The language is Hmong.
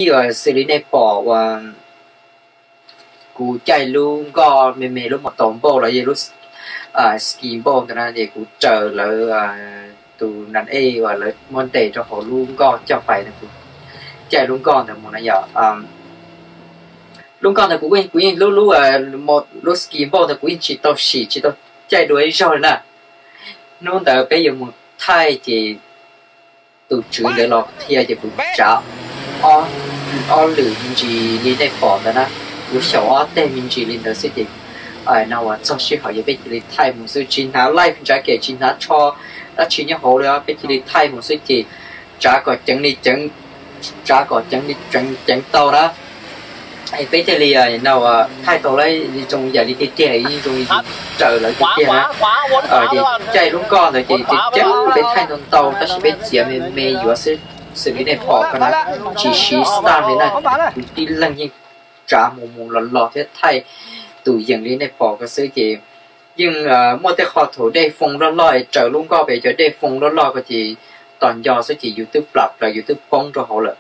Ib yam xws li nej pom uas kuv caij lub nkoj me me, lub mos taus npauj los yog lub ski npauj ntawd na, ces kuv raws lawv tus nas ej uas lawv muab ntes rau hauv lub nkoj coj pais, kuv caij lub nkoj ntawd mus na yom. Lub nkoj ntawd kuv, kuv yeej hlub lub, lub ski npauj ntawd kuv yeej tsis tau sim tsis tau caij dua ib zaug li na. Hnub ntawd peb yuav mus thaij ces tus tswv ntawd los qhia ces kuv tsav ob lwm me ntsis li nej pom ntawd na, kuv xyaum ob teg me ntsis li ntawd xwb ces no uas txog sij hawm yog peb cia li thaij mus xwb, tsis hnav life ntshav kem, tsis hnav tsho dab tsi nyob hauv li, peb cia li thaij mus xwb ces tsav kom ceev li ceev, tsav kom ceev li ceev tau na. Peb thiaj li no thaij tau lawm zoo yam li tiag tiag, zoo li yus raws lawv tiag tiag na. Ces caij lub nkoj ntawd ces ceev ceev, peb thaij ntau ntau tab sis peb txiav me me yuav xwb, xws li nej pom ko na, tsis siv stab li na. Kuv tib leeg yeej tsav mus mus los los thiab thaij tus yees li nej pom ko xwb ces yeej muaj tej qho thaum dej foo loj loj es raws lub nkoj pem cov dej foo loj loj ko ces tos nco xwb ces yus twb plam plaws yus twb poob rau hauv lawm.